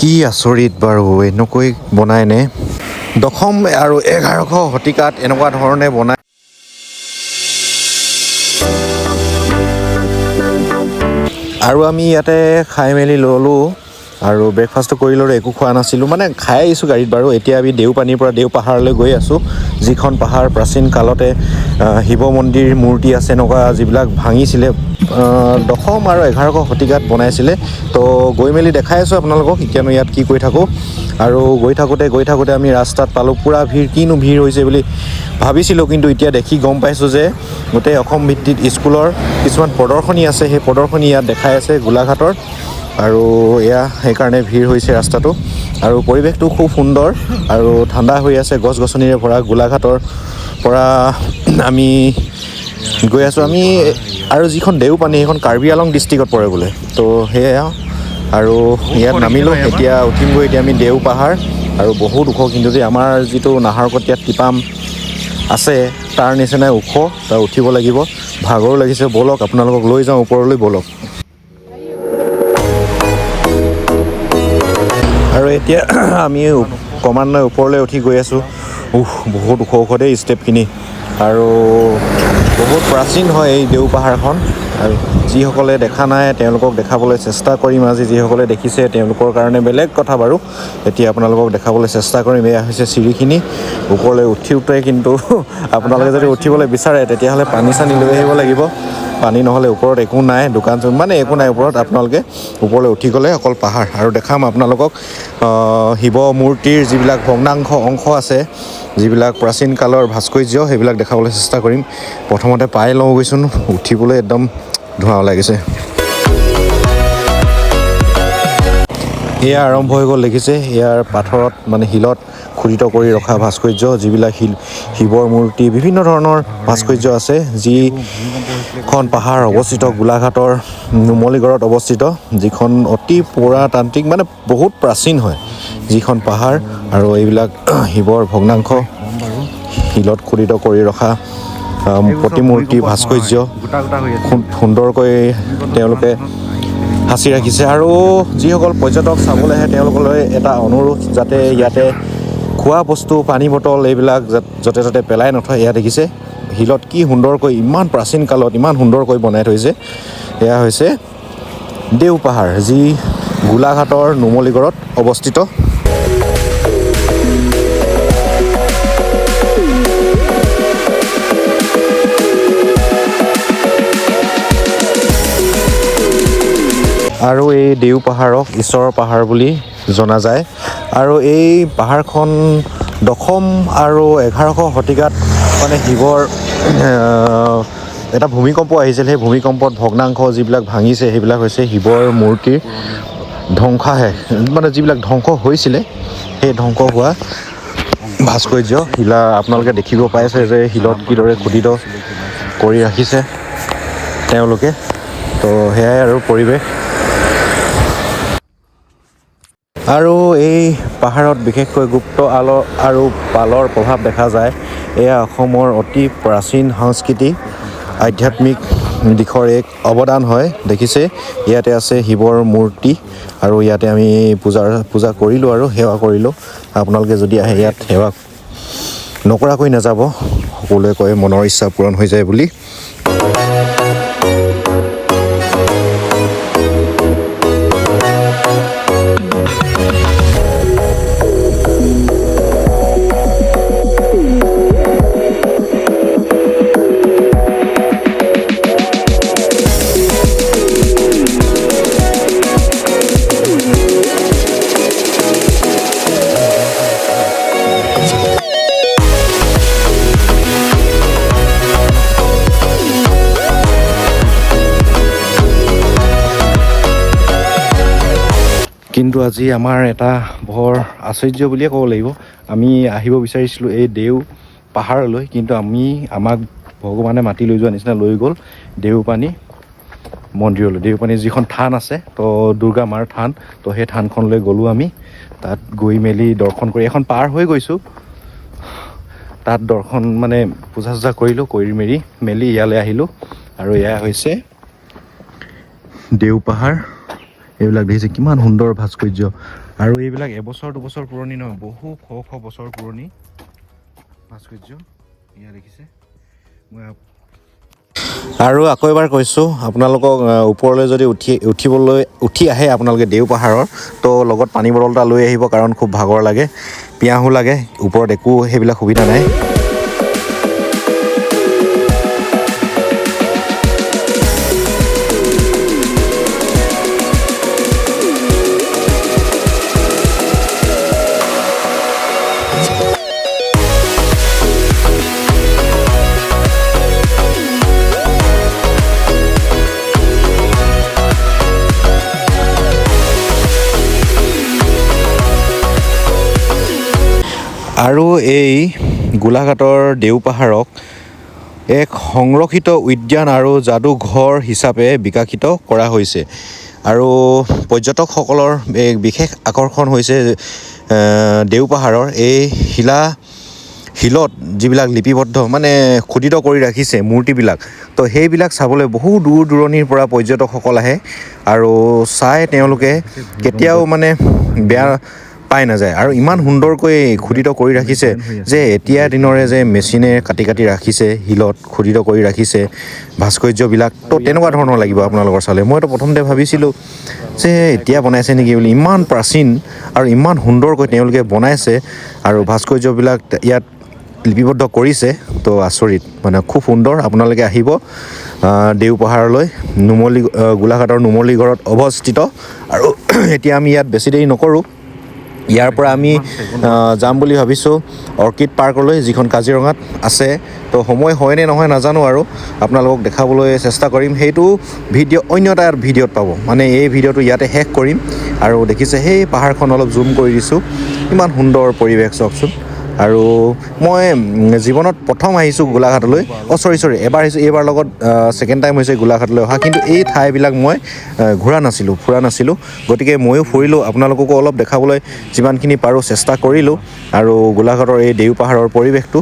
কি আচৰিত বাৰু, এনেকৈ বনায়নে? দশম আৰু 11শ শতিকাত এনেকুৱা ধৰণে বনায়। আৰু আমি ইয়াতে খাই মেলি ল'লোঁ আৰু ব্ৰেকফাষ্টটো কৰি ল'লোঁ। একো খোৱা নাছিলোঁ, মানে খাই আহিছোঁ গাড়ীত বাৰু। এতিয়া আমি দেওপানীৰ পৰা দেও পাহাৰলৈ গৈ আছোঁ, যিখন পাহাৰ প্ৰাচীন কালতে শিৱ মন্দিৰ মূৰ্তি আছে এনেকুৱা যিবিলাক ভাঙিছিলে দশম আৰু 11শ শতিকাত বনাইছিলে। তো গৈ মেলি দেখাই আছোঁ আপোনালোকক এতিয়ানো ইয়াত কি কৰি থাকোঁ। আৰু গৈ থাকোঁতে গৈ থাকোঁতে আমি ৰাস্তাত পালোঁ পূৰা ভিৰ। কিনো ভিৰ হৈছে বুলি ভাবিছিলোঁ, কিন্তু এতিয়া দেখি গম পাইছোঁ যে গোটেই অসম ভিত্তিত স্কুলৰ কিছুমান প্ৰদৰ্শনী আছে, সেই প্ৰদৰ্শনী ইয়াত দেখাই আছে গোলাঘাটৰ। আৰু এয়া সেইকাৰণে ভিৰ হৈছে ৰাস্তাটো। আৰু পৰিৱেশটো খুব সুন্দৰ আৰু ঠাণ্ডা হৈ আছে, গছ গছনিৰে ভৰা গোলাঘাটৰ পৰা আমি গৈ আছোঁ আমি। আৰু যিখন দেওপানী সেইখন কাৰ্বি আলং ডিষ্ট্ৰিক্টত পৰে বোলে। তো সেয়া আৰু ইয়াত নামিলোঁ, এতিয়া উঠিমগৈ এতিয়া আমি দেও পাহাৰ। আৰু বহুত ওখ কিন্তু যে আমাৰ যিটো নাহৰকটীয়াত টিপাম আছে তাৰ নিচিনাই ওখ, তাৰ উঠিব লাগিব। ভাগৰো লাগিছে, ব'লক আপোনালোকক লৈ যাওঁ ওপৰলৈ, ব'লক। আৰু এতিয়া আমি ক্ৰমান্বয়ে ওপৰলৈ উঠি গৈ আছোঁ। উহ, বহুত ওখ ওখ দেই ষ্টেপখিনি। আৰু বহুত প্ৰাচীন হয় এই দেও পাহাৰখন। আৰু যিসকলে দেখা নাই তেওঁলোকক দেখাবলৈ চেষ্টা কৰিম আজি, যিসকলে দেখিছে তেওঁলোকৰ কাৰণে বেলেগ কথা বাৰু। এতিয়া আপোনালোকক দেখাবলৈ চেষ্টা কৰিম। এয়া হৈছে চিৰিখিনি ওপৰলৈ উঠোঁতে, কিন্তু আপোনালোকে যদি উঠিবলৈ বিচাৰে তেতিয়াহ'লে পানী চানী লৈ আহিব লাগিব। পানী নহ'লে ওপৰত একো নাই, দোকান মানে একো নাই ওপৰত। আপোনালোকে ওপৰলৈ উঠি গ'লে অকল পাহাৰ। আৰু দেখাম আপোনালোকক শিৱ মূৰ্তিৰ যিবিলাক ভগ্নাংশ অংশ আছে, যিবিলাক প্ৰাচীন কালৰ ভাস্কৰ্য, সেইবিলাক দেখাবলৈ চেষ্টা কৰিম। প্ৰথমতে পাই লওঁ গৈছোন, উঠিবলৈ একদম ধোঁৱা ওলাই গৈছে। এয়া আৰম্ভ হৈ গ'ল, দেখিছে ইয়াৰ পাথৰত মানে শিলত খোদিত কৰি ৰখা ভাস্কৰ্য, যিবিলাক শিল শিৱৰ মূৰ্তি বিভিন্ন ধৰণৰ ভাস্কৰ্য আছে। যিখন পাহাৰ অৱস্থিত গোলাঘাটৰ নুমলীগড়ত অৱস্থিত, যিখন অতি পুৰাতান্ত্ৰিক মানে বহুত প্ৰাচীন হয় যিখন পাহাৰ। আৰু এইবিলাক শিৱৰ ভগ্নাংশ শিলত খোদিত কৰি ৰখা প্ৰতিমূৰ্তি ভাস্কৰ্য সুন্দৰকৈ তেওঁলোকে সাঁচি ৰাখিছে। আৰু যিসকল পৰ্যটক চাবলৈ আহে তেওঁলোকলৈ এটা অনুৰোধ, যাতে ইয়াতে খোৱা বস্তু পানী বটল এইবিলাক য'তে ত'তে পেলাই নথয়। এয়া দেখিছে শিলত কি সুন্দৰকৈ ইমান প্ৰাচীন কালত ইমান সুন্দৰকৈ বনাই থৈছে। এয়া হৈছে দেও পাহাৰ, যি গোলাঘাটৰ নুমলীগড়ত অৱস্থিত। আৰু এই দেও পাহাৰক ঈশ্বৰৰ পাহাৰ বুলি জনা যায়। আৰু এই পাহাৰখন দশম আৰু 11শ শতিকাত মানে শিৱৰ এটা ভূমিকম্প আহিছিল, সেই ভূমিকম্পত ভগ্নাংশ যিবিলাক ভাঙিছে সেইবিলাক হৈছে শিৱৰ মূৰ্তিৰ ধ্বংসাশেষ, মানে যিবিলাক ধ্বংস হৈছিলে সেই ধ্বংস হোৱা ভাস্কৰ্য শিলা আপোনালোকে দেখিব পাইছে যে শিলত কিদৰে খোদিত কৰি ৰাখিছে তেওঁলোকে। তো সেয়াই আৰু পৰিৱেশ। আৰু এই পাহাৰত বিশেষকৈ গুপ্ত আল আৰু পালৰ প্ৰভাৱ দেখা যায়। এয়া অসমৰ অতি প্ৰাচীন সংস্কৃতি আধ্যাত্মিক দিশৰ এক অৱদান হয়। দেখিছে ইয়াতে আছে শিৱৰ মূৰ্তি আৰু ইয়াতে আমি পূজা কৰিলোঁ আৰু সেৱা কৰিলোঁ। আপোনালোকে যদি আহে ইয়াত সেৱা নকৰাকৈ নাযাব, সকলোৱে কয় মনৰ ইচ্ছা পূৰণ হৈ যায় বুলি। কিন্তু আজি আমাৰ এটা বৰ আশ্চৰ্য বুলিয়ে ক'ব লাগিব, আমি আহিব বিচাৰিছিলোঁ এই দেও পাহাৰলৈ, কিন্তু আমাক ভগৱানে মাতি লৈ যোৱা নিচিনা লৈ গ'ল দেওপানী মন্দিৰলৈ। দেওপানী যিখন থান আছে, তো দুৰ্গা মাৰ থান, তো সেই থানখনলৈ গ'লোঁ আমি। তাত গৈ মেলি দৰ্শন কৰি এখন পাৰ হৈ গৈছোঁ, তাত দৰ্শন মানে পূজা চূজা কৰিলোঁ, কৰি মেলি ইয়ালৈ আহিলোঁ। আৰু এয়া হৈছে দেও পাহাৰ। এইবিলাক দেখিছে কিমান সুন্দৰ ভাস্কৰ্য। আৰু এইবিলাক এবছৰ দুবছৰ পুৰণি নহয়, বহু শ শ বছৰ পুৰণি ভাস্কৰ্য এয়া দেখিছে। মই আৰু আকৌ এবাৰ কৈছোঁ আপোনালোকক, ওপৰলৈ যদি উঠিবলৈ উঠি আহে আপোনালোকে দেও পাহাৰৰ, তো লগত পানী বটল এটা লৈ আহিব, কাৰণ খুব ভাগৰ লাগে, পিয়াহো লাগে, ওপৰত একো সেইবিলাক সুবিধা নাই। আৰু এই গোলাঘাটৰ দেওপাহাৰক এক সংৰক্ষিত উদ্যান আৰু যাদুঘৰ হিচাপে বিকশিত কৰা হৈছে। আৰু পৰ্যটকসকলৰ এক বিশেষ আকৰ্ষণ হৈছে দেওপাহাৰৰ এই শিলত যিবিলাক লিপিবদ্ধ মানে খোদিত কৰি ৰাখিছে মূৰ্তিবিলাক, তো সেইবিলাক চাবলৈ বহু দূৰ দূৰণিৰ পৰা পৰ্যটকসকল আহে আৰু চাই তেওঁলোকে কেতিয়াও মানে বেয়া পাই নাযায়। আৰু ইমান সুন্দৰকৈ খোদিত কৰি ৰাখিছে যে এতিয়া দিনৰে যে মেচিনে কাটি কাটি ৰাখিছে, শিলত খোদিত কৰি ৰাখিছে ভাস্কৰ্যবিলাক, তো তেনেকুৱা ধৰণৰ লাগিব আপোনালোকৰ চালে। মইতো প্ৰথমতে ভাবিছিলোঁ যে এতিয়া বনাইছে নেকি বুলি, ইমান প্ৰাচীন আৰু ইমান সুন্দৰকৈ তেওঁলোকে বনাইছে আৰু ভাস্কৰ্যবিলাক ইয়াত লিপিবদ্ধ কৰিছে, তো আচৰিত মানে খুব সুন্দৰ। আপোনালোকে আহিব দেওপাহাৰলৈ, নুমলী গোলাঘাটৰ নুমলীগড়ত অৱস্থিত। আৰু এতিয়া আমি ইয়াত বেছি দেৰি নকৰোঁ, ইয়াৰ পৰা আমি যাম বুলি ভাবিছোঁ অৰ্কিড পাৰ্কলৈ, যিখন কাজিৰঙাত আছে। তো সময় হয়নে নহয় নাজানো, আৰু আপোনালোকক দেখাবলৈ চেষ্টা কৰিম। সেইটো ভিডিঅ' অন্য এটা ভিডিঅ'ত পাব, মানে এই ভিডিঅ'টো ইয়াতে শেষ কৰিম। আৰু দেখিছে সেই পাহাৰখন অলপ জুম কৰি দিছোঁ, ইমান সুন্দৰ পৰিৱেশ চাওকচোন। আৰু মই জীৱনত প্ৰথম আহিছোঁ গোলাঘাটলৈ, অ' চৰি চৰি এবাৰ আহিছোঁ, এইবাৰ লগত ছেকেণ্ড টাইম হৈছে গোলাঘাটলৈ অহা, কিন্তু এই ঠাইবিলাক মই ঘূৰা নাছিলোঁ, ফুৰা নাছিলোঁ, গতিকে ময়ো ফুৰিলোঁ, আপোনালোককো অলপ দেখাবলৈ যিমানখিনি পাৰোঁ চেষ্টা কৰিলোঁ। আৰু গোলাঘাটৰ এই দেওপাহাৰৰ পৰিৱেশটো